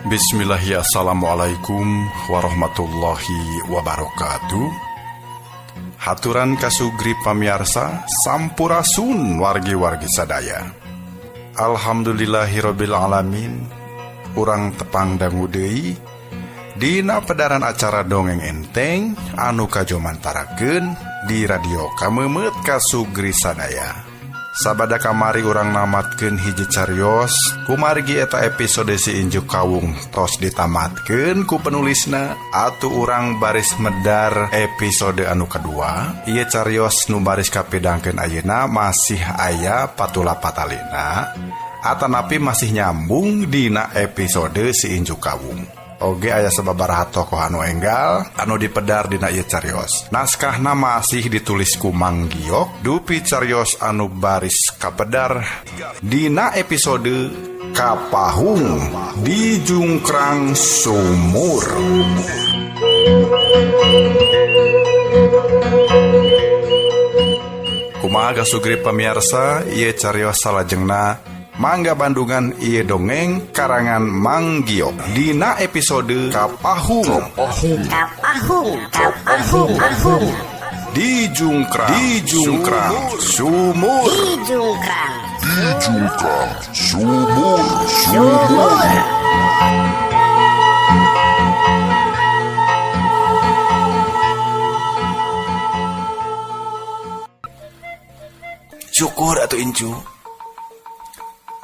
Bismillahirrahmanirrahim. Assalamualaikum warahmatullahi wabarakatuh. Haturan kasugri pamiarsa sampurasun wargi-wargi sadaya. Alhamdulillahirabbil alamin. Urang tepang dangu deui dina pedaran acara dongeng enteng anu kajomantarakeun di radio Kamemet kasugri sadaya. Sabada kamari urang namatkeun hiji carios kumargi eta episode si Injuk Kawung tos ditamatkeun ku penulisna atuh urang baris medar episode anu kedua. Ieu carios nu baris kapidangkeun ayeuna masih aya patula patalina atanapi masih nyambung dina episode si Injuk Kawung. Oge aya sababaraha tokoh anu enggal anu dipedar dina ieu carios. Naskahna masih ditulis ku Mang Giok, dupi carios anu baris kapedar dina episode Kapahung di Jungkrang Sumur. Kumaha kasugri pamiarsa ieu carios salajengna? Mangga Bandungan ieu dongeng karangan Mang Giok dina episode Kapahung. Kapahung, Kapahung, Kapahung. Di Jungkrang, di Jungkrang, Sumur. Di Jungkrang, Di Jungkrang, Sumur, Sumur. Syukur atuh incu.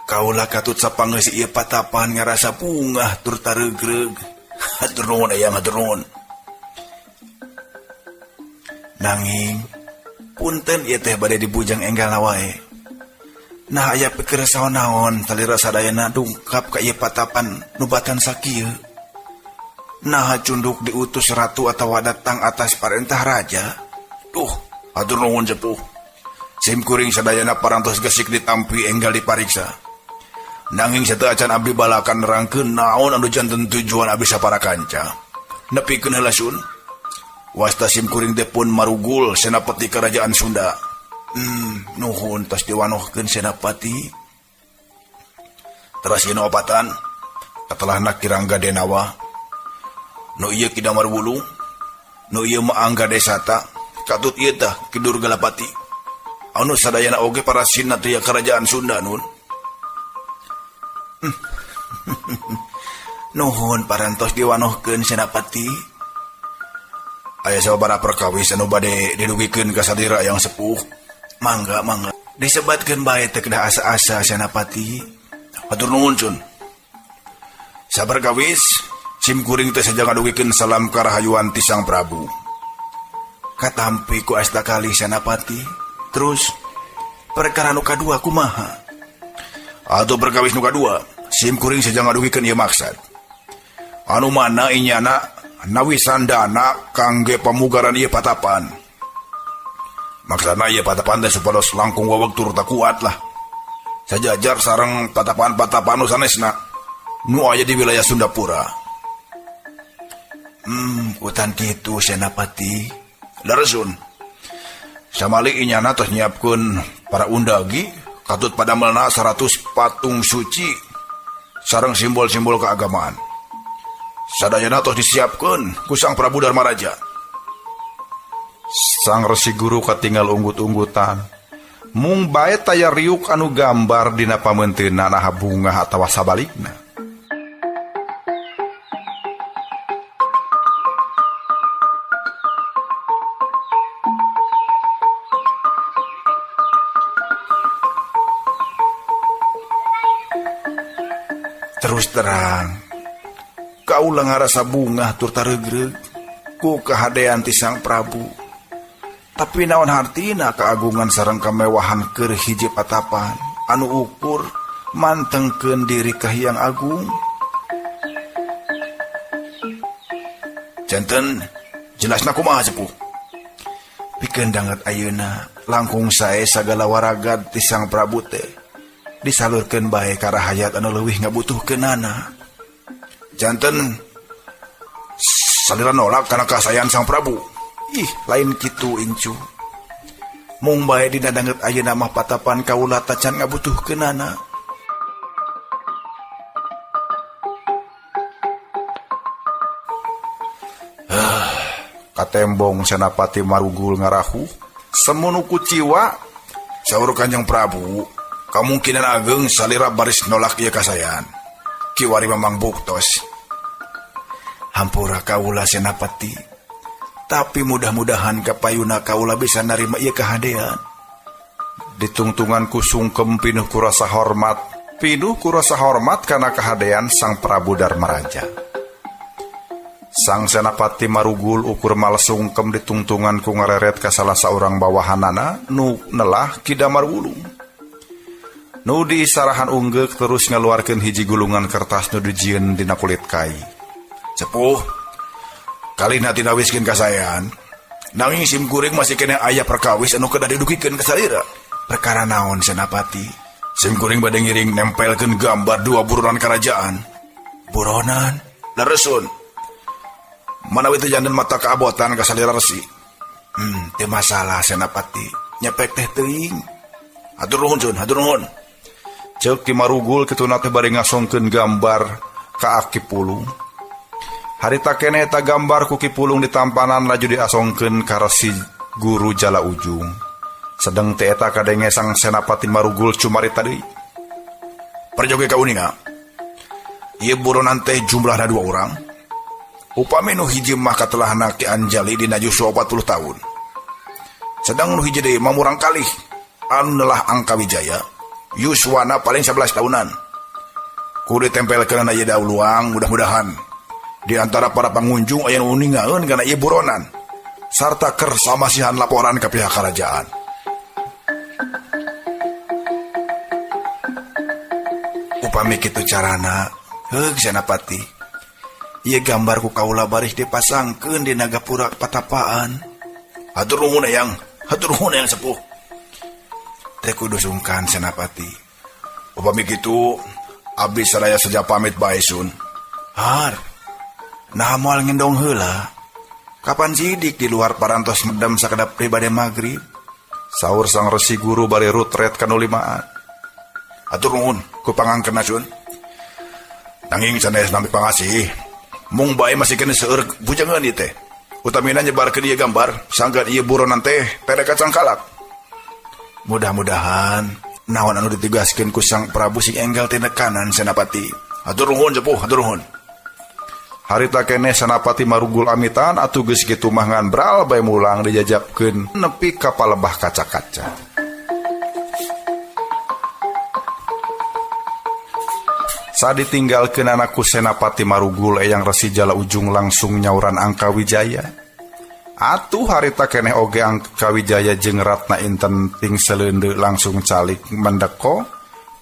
Kaula katut sapangeus ieu patapan ngarasa bungah tur taregreg. Hatur nuhun ayang, hatur nuhun. Nanging punten ieu teh bade dibujang enggal wae. Nah aya pikir saon-naon salira sadayana dungkap ka ieu patapan nu batan sakieu. Nah cunduk diutus ratu atawa datang atas parentah raja. Duh, hatur nuhun sepuh. Sim kuring sadayana parantos gesik ditampi enggal dipariksa. Nanging sateu acan abdi balakan nerangkeun naon anu janten tujuan abdi sapara kanca. Nepikeun heula sun. Wasta sim kuring teh pun marugul senapati kerajaan Sunda. Nuhun tos diwanohkeun senapati. Teras ieu opatan katelahna Ki Rangga Denawa. Nu ieu Ki Damar Wulung, nu ieu mah Angga Desata, katut ieu tah Ki Durgalapati. Anu sadayana oge para sinatria kerajaan Sunda nun. Nuhun parantos diwanohkeun senapati. Aya sababaraha perkawis anu bade didugikeun ka salira yang sepuh. Mangga mangga disebatkeun bae teh kedah asa-asa senapati. Hatur nuhun cun. Sabar kawis sim kuring teh saja ngadugikeun salam karahayuan ti Sang Prabu. Katampi ku asta kali senapati. Terus perkara nu kadua kumaha? Atuh perkawis nu kadua, sim kuring saja ngadugikeun ieu maksad. Anu mana inyana nawisan dana kangge pamugaran ieu patapan. Maksudna ieu patapan teh supados langkung wewek tur kuat lah. Sajajar sareng patapan-patapan nu sanesna nu aya di wilayah Sundapura. Utan kitu senapati. Leresun. Samali inyana tos nyiapkeun para undagi katut padamelna 100 patung suci sareng simbol-simbol keagamaan. Sadayana tos disiapkeun ku Sang Prabu Darmaraja. Sang Resi Guru katinggal unggut-unggutan. Mung bae taya riuk anu gambar dina pamenteuna naha bungah atawa sabalikna. Terus terang, kaula ngarasa bungah tur taregreg ku kahadean ti Sang Prabu. Tapi naon hartina keagungan sareng kemewahan keur hiji patapan anu ukur mantengkeun diri ka Hyang Agung. Janten jelasna kumaha sepuh. Pikeun danget ayeuna langkung sae sagala waragad ti Sang Prabu teh disalurkeun bae ka rahayat anu leuwih ngabutuhkeunana. Janten salira nolak kana kasayan Sang Prabu. Ih, lain kitu incu. Mung bae dina danget ayeuna mah patapan kaula tacan ngabutuhkeunana. Katembong Senapati Marugul ngarahu semunu kuciwa. Saur Kanjeng Prabu, kamungkinan ageng salira baris nolak ieu kasayan. Kiwari mamang buktos. Hampura kaula Senapati, tapi mudah-mudahan kapayuna kaula bisa narima ieu kahadean. Ditungtungan ku sungkem pinuh ku rasa hormat, pinuh ku rasa hormat kana kahadean Sang Prabu Darmaraja. Sang Senapati Marugul ukur malsungkem ditungtungan ku ngareret ka salah saurang bawahanana nu nelah Ki Damar Wulung. Nu diisarahan unggeuk terus ngaluarkeun hiji gulungan kertas nu dijieun dina kulit kai. Sepuh, kalina tinawiskeun kasayan, nanging sim kuring masih keneh aya perkawis anu kedah didugikeun ka salira. Perkara naon Senapati? Sim kuring bade ngiring nempelkeun gambar dua buronan kerajaan. Buronan? Leresun. Manawi teu janten mata kaabotan ka salira resi. Teu masalah Senapati, nyepek teh teuing. Hatur nuhun Sun, hatur nuhun. Ceuk Ki Marugul kituna teh bari ngasongkeun gambar ka Aki Pulung. Harita keneh eta gambar ku Ki Pulung ditampanan laju diasongkeun ka Resi Guru Jala Ujung. Sedeng teh eta kadenge Sang Senapati Marugul cumarita deui. Perjoge kauninga. Ieu buronan teh jumlahna 2 urang. Upami nu hiji mah katelahna Ki Anjali dina yuswa 40 tahun. Sedang nu hiji deui mah murang kalih anu nelah Angkawijaya, yuswana paling 11 tahunan. Kudu ditempelkeun ieu dauluang mudah-mudahan di antara para pengunjung aya nu uningaeun kana ieu buronan sarta kersa masihan laporan ka pihak kerajaan. Upami kitu carana, heug Senapati. Ieu gambar ku kaula barih dipasangkeun di nagapura patapaan. Hatur nuhun eyang, hatur nuhun eyang sepuh. Teh kudu sungkan Senapati. Upami kitu abdi saraya saja pamit bae Sun. Har. Nah moal ngendong heula. Kapan sidik di luar parantos medem sakedap pribadi magrib. Saur Sang Resi Guru bari rutret kanu limaan. Hatur nuhun ku pangangkeunna Sun. Nanging sanes nami pangasih. Mung bae masih kena seueur bujangan ieu teh. Utamina nyebarkeun ieu gambar sangkan ieu buronan teh tere kacangkalak. Mudah-mudahan naon anu ditugaskeun ku Sang Prabu sing enggal tinekanan Senapati. Hatur nuhun sepuh, hatur nuhun. Harita keneh Senapati Marugul amitan atuh geus kitu mah nganbral bae mulang dijajabkeun nepi ka palebah kaca-kaca. Saditinggalkeun anakku Senapati Marugul eyang Resi Jala Ujung langsung nyauran Angkawijaya. Atuh harita keneh oge Angkawijaya jeung Ratna Inten ting seleundeuk langsung calik mendeko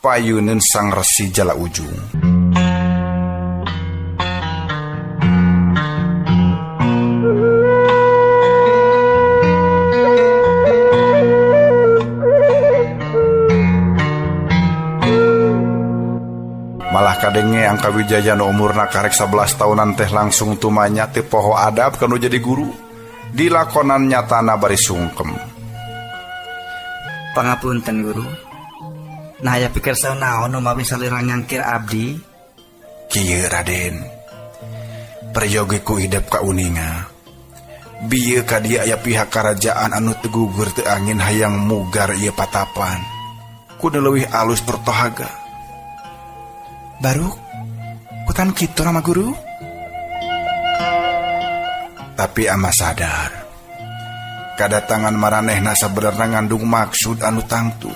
payuneun Sang Resi Jala Ujung. Malah kadenge Angkawijaya nu umurna karek 11 tahunan teh langsung tumanya teu poho adab kanu jadi guru. Dilakonan nyatana bari sungkem. Pangapunten guru. Nah aya pikir sanaon nu mawi salira nyangkir abdi? Kieu Raden. Peryogi ku hidep kauninga. Bieu ka dieu aya pihak karajaan anu teu gugur teu angin hayang mugar ieu patapan. Kudu leuwih alus tur tohaga. Baruk, kutan kitu Rama Guru? Tapi ama sadar, kadatangan maranehna sabenerna ngandung maksud anu tangtu.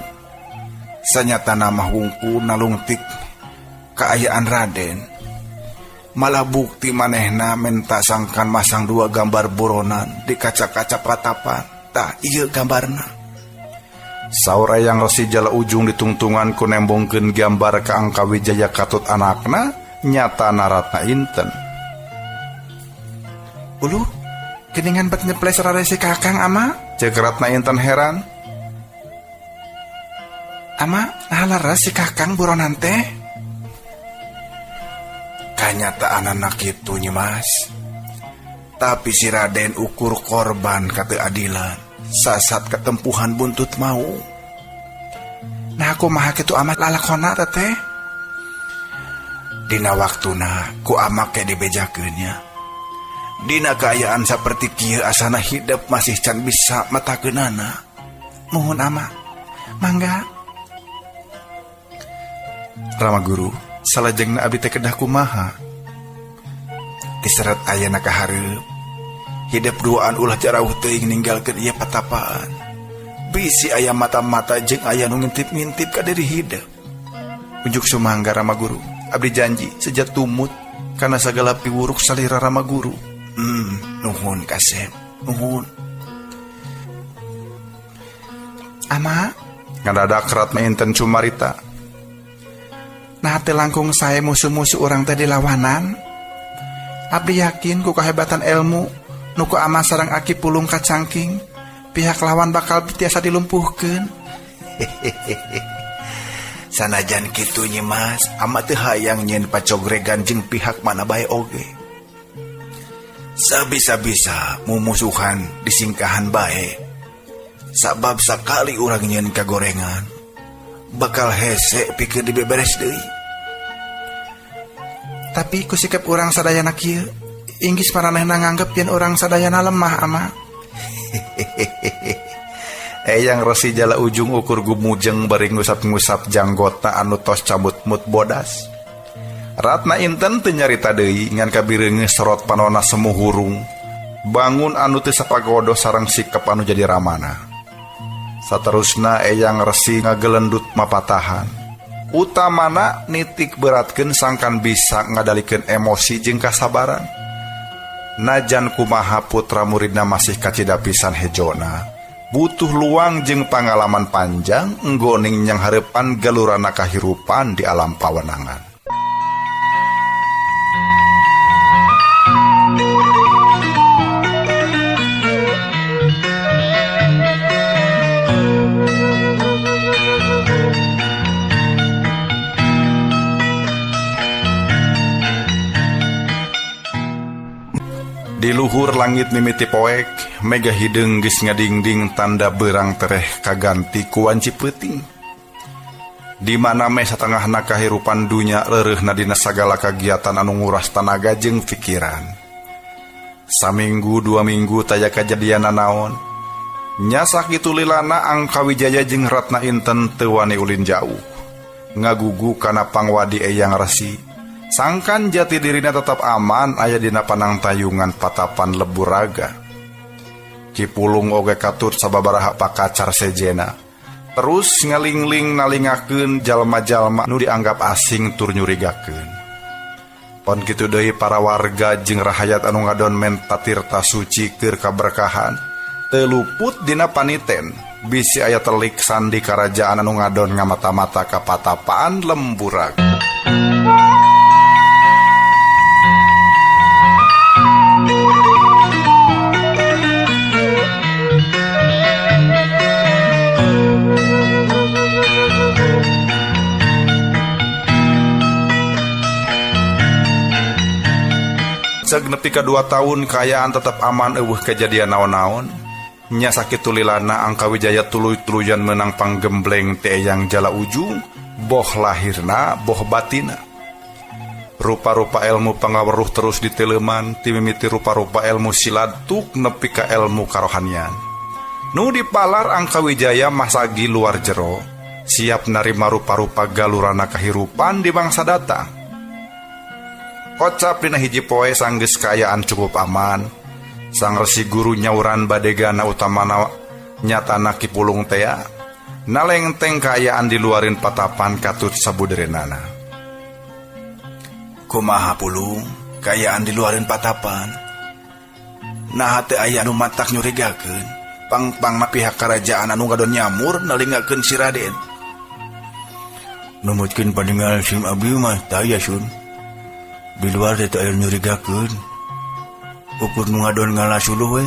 Sanyatana mah wungkul nalungtik kaayaan Raden. Malah bukti manehna menta sangkan masang dua gambar buronan di kaca-kaca patapan. Tah ieu gambarna. Saur Eyang Resi Jala Ujung ditungtungan ku nembongkeun gambar ka Angkawijaya katut anakna nyata Ratna Inten. Uluh, geningan bet nyeples rarese Kakang ama? Ceuk Ratna Inten heran. Ama, nah leres si Kakang buronan teh? Kanyataan anak kitu Nyi Mas. Tapi si Raden ukur korban kateadilan, sasat ketempuhan buntut mau. Nah kumaha kitu ama lalakona teteh? Dina waktuna ku ama ke dibejakeun nya. Dina kaayaan saperti kieu asana hidep masih can bisa matakeunana. Muhun ama, mangga. Rama Guru, salajengna abdi teh kedah kumaha? Diseret ayana ka hareup. Hidep duaan ulah jarauh teuing ninggalkeun ieu patapaan. Bisi aya mata-mata jeung aya nu ngintip-ngintip ka diri hidep. Unjuk sumangga Rama Guru, abdi janji seja tumut kana sagala piwuruk salira Rama Guru. Nuhun kasep, nuhun. Ama ngadadak Ratna Inten cumarita. Nah teu langkung sae musuh-musuh urang teh dilawanan. Abdi yakin ku kahebatan ilmu nu ku ama sareng Aki Pulung kacangking, pihak lawan bakal tiasa dilumpuhkeun. Sanajan kitu Nyi Mas, ama teu hayang nyeun pacogregan jeung pihak mana bae oge. Sabisa-bisa mumusuhan disingkahan bae. Sabab sakali urang nyeun kagorengan, bakal hese pikeun dibeberes deui. Tapi ku sikap urang sadayana kieu, inggis maranehna nganggep yen urang sadayana lemah ama. Eyang Resi Jala Ujung ukur gumujeng bari ngusap-ngusap janggotna anu tos cabut-mut bodas. Ratna Inten teu nyarita deui ngan kabireungeus sorot panona semu hurung. Bangun anu teu sapagodo sareng sikap anu jadi ramana. Saterusna Eyang Resi ngagelendut mapatahan. Utamana nitik beratkeun sangkan bisa ngadalikeun emosi jeung kasabaran. Najan kumaha putra muridna masih kacida pisan hejona. Butuh luang jeung pangalaman panjang enggoning nyang hareupan galurana kahirupan di alam pawenangan. Di luhur langit mimiti poek, mega hideung geus ngadingding tanda beurang tereh kaganti ku wanci peuting. Di mana meh satengahna kahirupan dunya reureuhna dina sagala kagiatan anu nguras tanaga jeung pikiran. Saminggu dua minggu taya kajadian nanaon. Nya sakitu lilana Angkawijaya jeung Ratna Inten teu wani ulin jauh. Ngagugu kana pangwadi Eyang Resi. Sangkan jati dirina tetap aman aya dina panangtayungan patapan lebur raga. Ki Pulung oge katut sababaraha pakacar sejena. Terus ngalingling nalingakeun jalma-jalma nu dianggap asing tur nyurigakeun. Pon kitu deui para warga jeung rahayat anu ngadon menta tirta suci keur kaberkahan teu luput dina paniten bisi aya telik sandi karajaan anu ngadon ngamata-mata ka patapaan lembur raga. Ceg nepi ka 2 tahun kaayaan tetep aman eueuh kejadian naon-naon. Nya sakitu lilana Angkawijaya tuluy-tuluyan menang panggembleng ti Eyang Jala Ujung, boh lahirna boh batina. Rupa-rupa elmu pangaweruh terus diteleuman ti mimiti rupa-rupa elmu silat tuk nepi ka elmu karohanian. Nu dipalar Angkawijaya masagi luar jero, siap narima rupa-rupa galurana kahirupan di bangsa datang. Kocap dina hiji poe sanggeus kaayaan cukup aman, sang resi guru nyauran badegana utamana nyatana Ki Pulung tea, nalengteng kaayaan diluarin patapan katut sabuderenana. Kumaha Pulung, kaayaan diluarin patapan. Naha teu aya anu matak nyurigakeun, pang-pangna pihak karajaan anu ngadon nyamur nalingakeun si Raden. Numutkeun paninggal sim abdi mah taya sun. Di luar teh teu aya nyurigakeun. Ukur nu ngadon ngalasuluh we.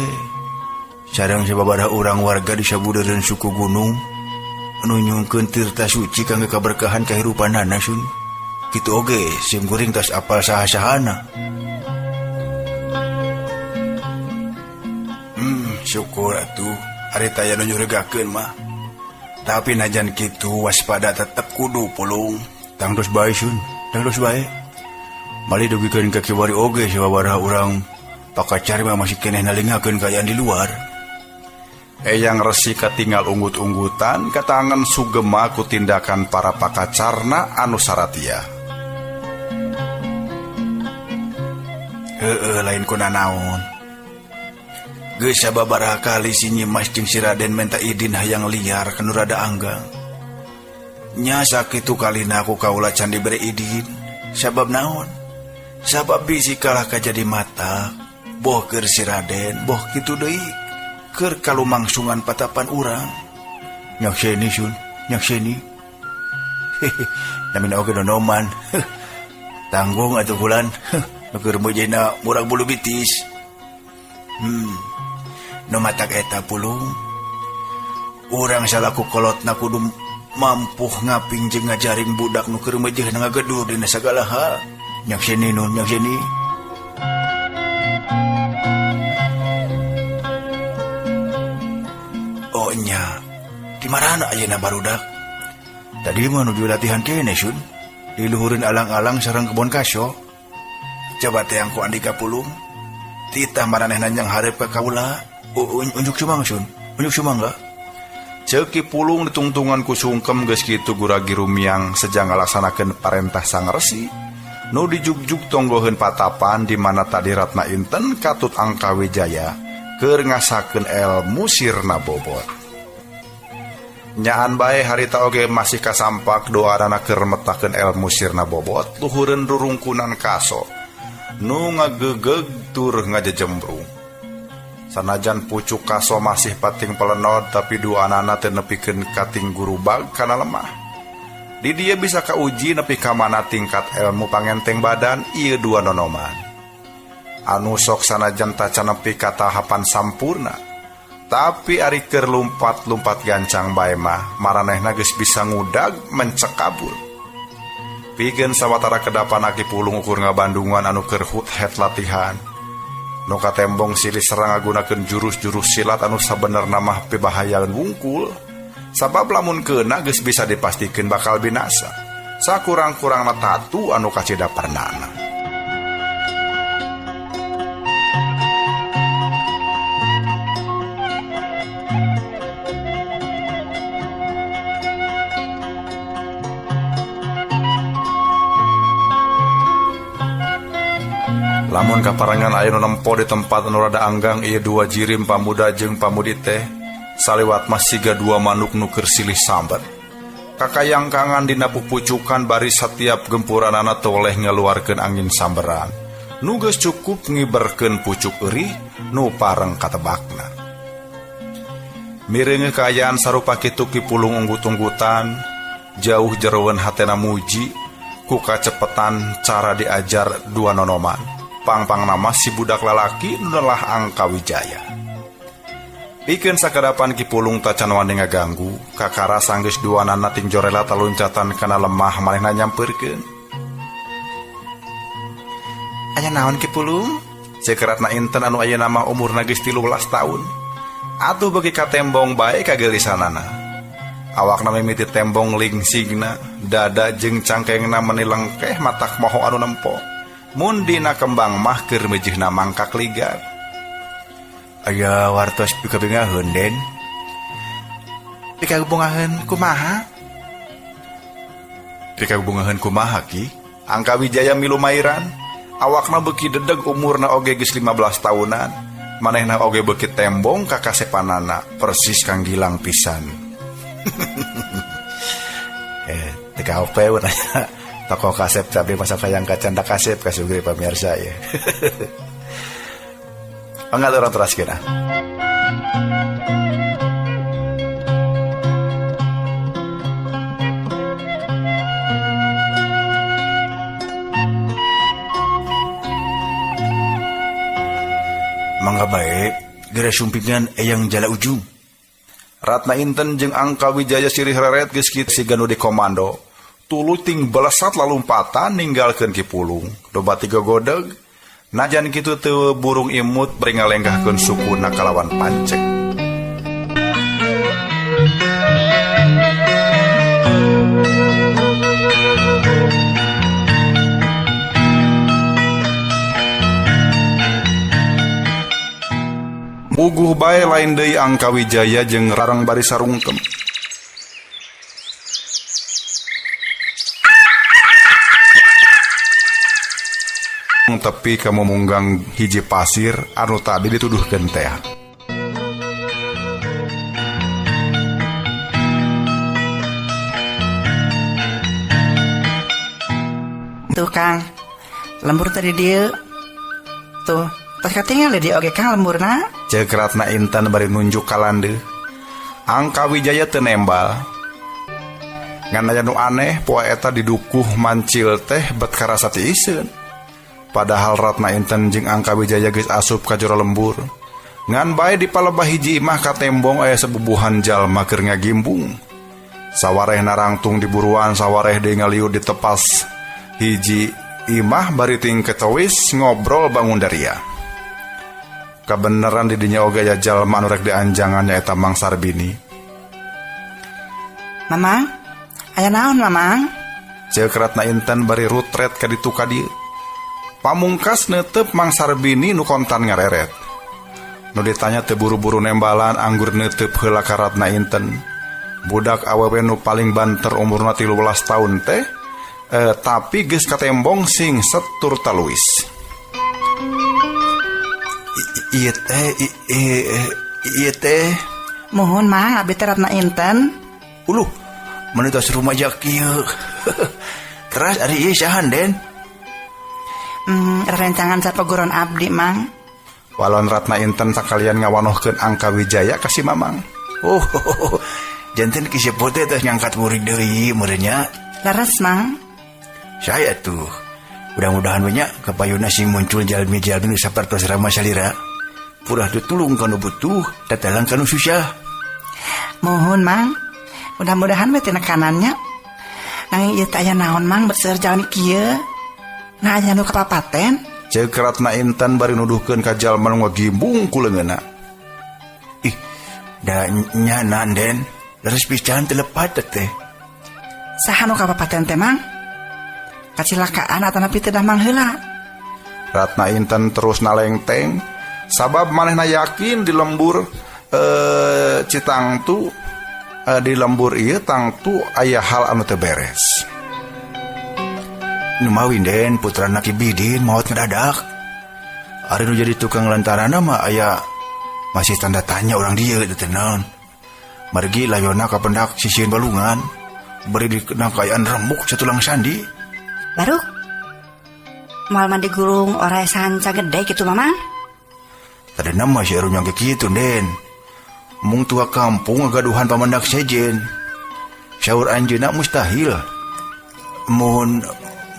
Sareng sababaraha urang warga di sabudeureun suku gunung anu nyungkeun tirta suci kangge kaberkahan kahirupanana sun. Kitu oge sim kuring tas apal saha-sahana. Syukur atuh ari taya nu nyurigakeun mah. Tapi najan kitu waspada tetep kudu Pulung. Tangtos bae sun, tangtos bae. Mali dugikeun ka kiwari oge sababaraha urang pakacar mah masih keneh nalingakeun kaayaan di luar. Eyang Resi katinggal unggut-unggutan katangan sugema ku tindakan para pakacarna anu saratia. Heeh, lain kuna naon. Geus sababaraha kali si Nyimas jeung si Raden menta idin hayang liar ka nu rada anggang. Nya sakitu kalina ku kaula can dibere idin. Sabab naon? Sabab bisi kalah kajadi mata, boh keur si Raden, boh kitu deui keur kalumangsungan patapan urang. Nyakseni sun, nyakseni. Hehe, namina oge nonoman. Tanggung atuh bulan. Nu keur mujena murag bulu bitis. Nu matak eta Pulung. Urang salaku kolotna kudu mampuh ngaping jeung ngajaring budak nu keur mejeuh ngagedur dina sagala hal. Nyakseni nun, nyakseni. Oh nya, di marana ayeuna barudak? Tadi mah nuju latihan kene sun, diluhureun alang-alang sareng kebon kaso. Coba teh ku Andika Pulung. Titah maranehna nyang hareup ka kaula. Unjuk sumang sun, unjuk sumangga. Ceuk Ki Pulung ditungtungan ku sungkem geus kitu guragi rumiang sejang ngalaksanakeun parentah sang resi. Nu dijugjug tonggoheun patapan di mana tadi Ratna Inten katut Angkawijaya keur ngasakeun elmu sirna bobot. Nyaan bae harita oge masih kasampak doarana keur metakeun elmu sirna bobot luhureun rurungkunan kaso nu ngagegeg tur ngajejembrung. Sanajan pucuk kaso masih pating pelenod tapi duanana teu nepikeun kating gurubag kana lemah. Di dia bisa kauji nepi ka mana tingkat elmu pangenteng badan ieu dua nonoman. Anu sok sanajan tacan nepi ka tahapan sampurna, tapi ari keur lumpat-lumpat gancang bae mah maranehna geus bisa ngudag mencekabur. Pikeun sawatara kedapan Aki Pulung ukur ngabandungan anu keur het latihan. Nu katembong silih serang ngagunakeun jurus-jurus silat anu sabenerna mah pibahayaeun wungkul. Sabab lamun keuna geus bisa dipastikeun bakal binasa. Sakurang-kurangna tatu anu kacida pernana. Lamun kaparengan aya nu nempo di tempat anu rada anggang ieu dua jirim pamuda jeung pamudi teh saliwat mah siga dua manuk nu keur silih sambat. Kakayangkangan dina pupucukan bari satiap gempuranana toleh ngaluarkeun angin samberan. Nu geus cukup ngiberkeun pucuk eurih nu pareng katebakna. Mireungeuh kaayaan sarupa kitu Ki Pulung unggut-unggutan, jauh jeroeun hatena muji ku kacepetan cara diajar dua nonoman. Pang-pang nama si budak lalaki nu nelah Angkawijaya. Pikeun sakadapan Ki Pulung tacan wani ngaganggu, kakara sanggeus duanana ting jorela taluncatan kana lemah manehna nyampeurkeun. Aya naon Ki Pulung? Ceuk Ratna Inten anu ayeuna mah umurna geus 13 taun. Atuh beuki katembong bae kagelisanana. Awakna mimiti tembong lingsigna, dada jeung cangkengna meni lengkeh matak moho anu nempo. Mun dina kembang mah keur meujeuhna mangkak ligar. Aya wartos pikabingaheun Den. Pikabungaheun kumaha? Pikabungaheun kumaha Ki? Angka Wijaya milu mairan, awakna beuki dedeg umurna oge geus 15 tahunan. Manehna oge beuki tembong ka kasepanana, persis Kang Gilang pisan. TKP nanya tokoh kasep tapi masa kayang kacanda kasep kasugri pamirsa ya. Enggak orang teraskeun ah. Mangga bae geura sumpingan eyang jala ujung. Ratna Inten jeung Angka Wijaya sirih reret geus kitu siga nu dikomando. Tuluy ting belesat lalumpatan ninggalkeun Ki Pulung. Loba tiga godeg, najan kitu teu burung imut bari ngalenggahkeun sukuna kalawan pancek. Puguh bae lain deui Angka Wijaya jeung rarang bari sarungkem. Tepi ka mumunggang hiji pasir anu tadi dituduhkeun teh. Tuh Kang, lembur tadi dieu. Tuh, tos katingal di oge Kang lemburna. Ceuk Ratna Intan bari nunjuk ka landeuh. Angka Wijaya teu nembal. Ngan aya nu aneh poe eta didukuh mancil teh bet karasa tiiseun. Padahal Ratna Inten jeung Angka Wijaya geus asup ka jero lembur. Ngan bae di palebah hiji imah katembong aya sebubuhan jalma keur ngagimbung. Sawareh narangtung di buruan, sawareh deui ngaliu di tepas hiji imah bari ting ketawis ngobrol bangun daria. Kabeneran di dinya oge aya jalma anu rek dianjangan nyaeta Mang Sarbini. Mamang, aya naon Mamang? Ceuk Ratna Inten bari rutret ka ditu ka dieu. Pamungkas neuteup Mang Sarbini nu kontan ngareret. Nu ditanya teu buru-buru nembalan anggur neuteup heula ka Ratna Inten. Budak awewe nu paling banter umurna 13 taun teh, tapi geus katembong sing setur taluis. Ieu teh ieu teh Muhun Mang, abdi teh Ratna Inten. Uluh, mun tos rumaja kieu. Teras ari ieu saha Den? Rencangan sapaguron abdi Mang. Walon Ratna Inten sakalian ngawanohkeun Angka Wijaya ka si Mamang. Oh, janten ki sepuh teh tos ngangkat murid deui meureun nya. Leres Mang. Saya tuh. Mudah-mudahan we nya kapayuna sing muncul jalmi-jalmi nu sapertos Rama salira. Purah ditulung kanu butuh, tatalang kanu susah. Mohon Mang. Mudah-mudahan we tina kanannya. Nanging ieu teh aya naon Mang berseueur jalmi kieu? Nah aya nu kapapaten. Ceuk Ratna Intan bari nuduhkeun ka jalma nu ngagimbung ku leungeunna. Ih, da nyana Den, leres pisan teu lepat teh. Saha nu kapapaten teh Mang? Kacilakaan atanapi teu damang heula. Ratna Intan terus nalengteng sabab manehna yakin di lembur Citangtu di lembur ieu tangtu aya hal anu teu beres. Numawi Den putrana Ki Bidin maot ngadadak. Ari nu jadi tukang lantarana mah aya masih tanda tanya urang dieu teh naon. Margi layona kapendak sisieun balungan. Bari dikena kaayaan remuk satulang sandi. Baruk. Moal mandi gurung orai sanca gede kitu Mamang. Tadina mah si Eru nyangke kitu Den. Mung tua kampung ngagaduhan pamandak sejen. Saur anjeunna mustahil. Mun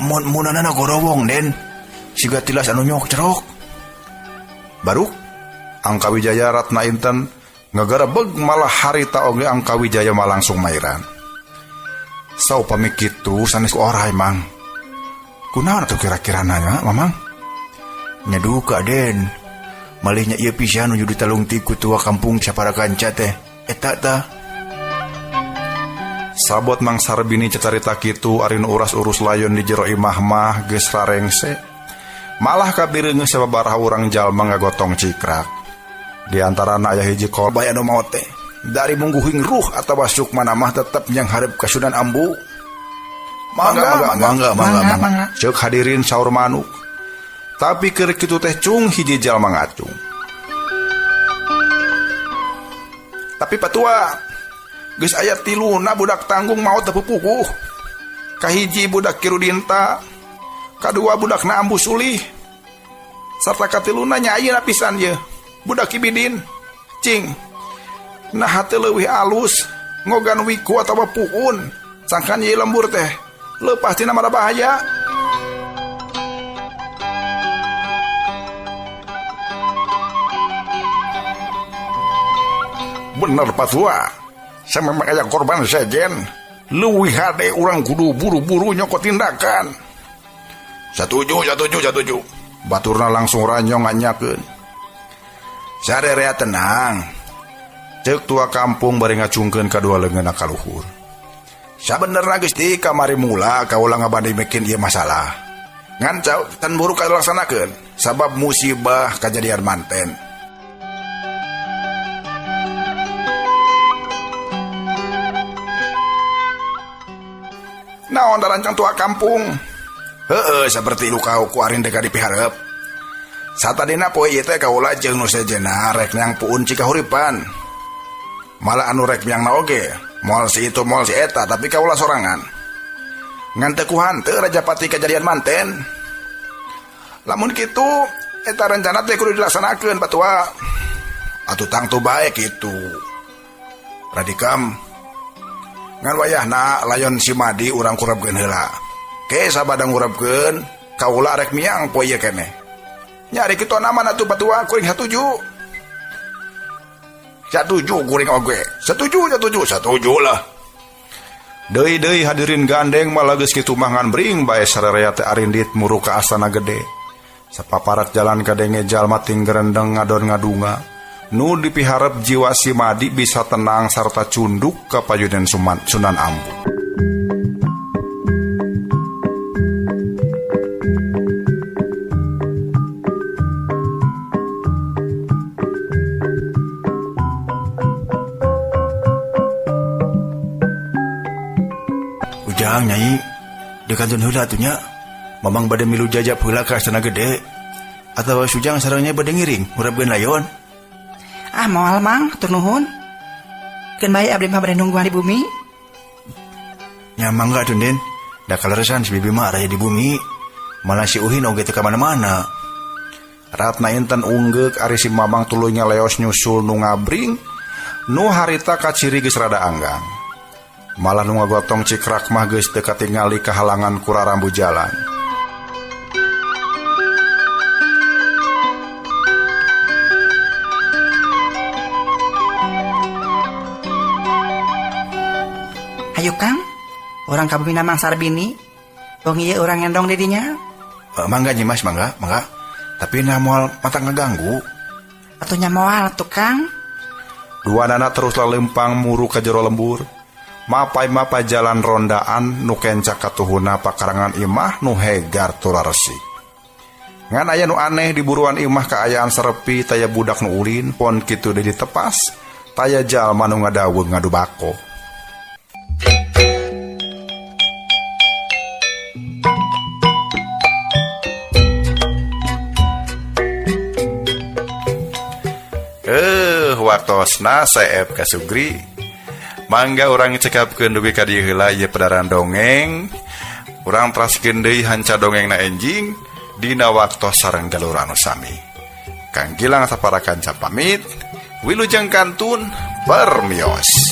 mun munanana gorowong Den. Siga tilas anu nyok cerok. Baruk Angka Wijaya Ratna Inten ngagarebeg malah harita oge Angka Wijaya mah langsung mairan. Saupami kitu sanes ku orai Mang. Kunaon atuh kira-kira nanya Mamang? Nya duka Den. Malihnya ieu pisan nuju ditalungtik ku tua kampung sapara kanca teh. Eta tah. Sabot Mang Sarbini cacarita kitu ari nu uras-urus layon di jero imah mah geus rarengse. Malah kabireungeuh sababaraha urang jalma ngagotong cikrak. Di antarana aya hiji kol Bae anu maot teh dari mungguhing ruh atawa sukmana mah tetep nyanghareup ka Sunan Ambu. Mangga mangga mangga mangga mangga. Mangga. Ceuk hadirin saur manuk. Tapi keur kitu teh cung hiji jalma ngacung. Tapi patua geus aya tiluna budak tanggung maot teu pupukuh. Kahiji budak Ki Rudinta, kadua budakna Ambu Sulih, sarta katiluna nya ayeuna pisan ye budak Ki Bidin. Cing, nah teu leuwih alus ngogan wiku atawa puun sangkan ieu lembur teh leupas tina mara bahaya. Bener patua, saya memang aya korban sejen. Leuwih hade urang kudu buru-buru nyokot tindakan. Satuju, satuju, satuju. Baturna langsung ranyong nganyakeun. Sarerea tenang. Ceuk tua kampung bari ngacungkeun kadua leungeunna ka luhur. Sabenerna geus di kamari mula kaula ngabandingkeun ieu masalah. Ngan can buru kalaksanakeun sabab musibah kajadian manten. Naon darancang tua kampung? Heeh, seperti luka ku arin deka dipiharep. Satadina poe ieu teh kaula jeung nu sejenna rek neang puun Cikahuripan. Malah anu rek miang na oge, moal si itu moal si eta, tapi kaula sorangan. Ngan teu ku hanteu Rajapati kajadian manten. Lamun kitu eta rencana teh kudu dilaksanakeun patua. Atuh tangtu bae kitu. Radikam ngan wayahna layon si Madi urang kurepkeun heula. Ke sabada ngurepkeun kaula rek miang poe ieu keneh. Nyari kitu aman atuh patua kuring satuju. Satuju kuring oge. Setuju, setuju, setuju lah. Deui-deui hadirin gandeng malah geus kitu mah ngan bring bae sarerea teh arindit muru ka astana gede. Sapaparat jalan kadenge jalma ting gerendeng ngadon ngadunga. Nu dipiharep jiwa si Madi bisa tenang sarta cunduk ka payunan Sunan Ambu. Ujang nyai, dekantun heula atuh nya. Mamang bade milu jajab heula ka astana gede. Atawa Sujang sareng bade ngiring ngurepkeun layon. Ah moal mang, hatur nuhun. Keun bae abdi mah bade nungguan di bumi. Nya mangga atuh Den. Da kaleresan si bibi mah araya di bumi. Malah si Uhin oge teu ka mana-mana. Ratna Inten unggeuk ari si Mamang tuluy ngaleos nyusul nu ngabring. Nu harita kaciri geus rada anggang. Malah nu ngagotong cikrak mah geus teu katingali kahalangan ku rarambu jalan. Ayo Kang, urang ka bumi Mang Sarbini. Wong ieu urang ngendong di dinya. Mangga nyi Mas, mangga, mangga. Tapi nah moal mata ngaganggu. Atuh nya moal atuh Kang. Dua nana terus lalempang muru ka jero lembur. Mapai-mapai jalan rondaan nu kencak katuhuna pakarangan imah nu hegar tura resik. Ngan aya nu aneh di buruan imah kaayaan serepi taya budak nu ulin pon kitu deui ditepas taya jalma nu ngadaweung ngadu bako. Waktosna seep kasugri. Mangga urang cekapkeun dugi ka dieu heula ieu pedaran dongeng. Urang teraskeun deui hanca dongengna enjing dina waktos sareng jalur anu sami. Kang Gilang sapara kanca pamit, wilujeng kantun permios.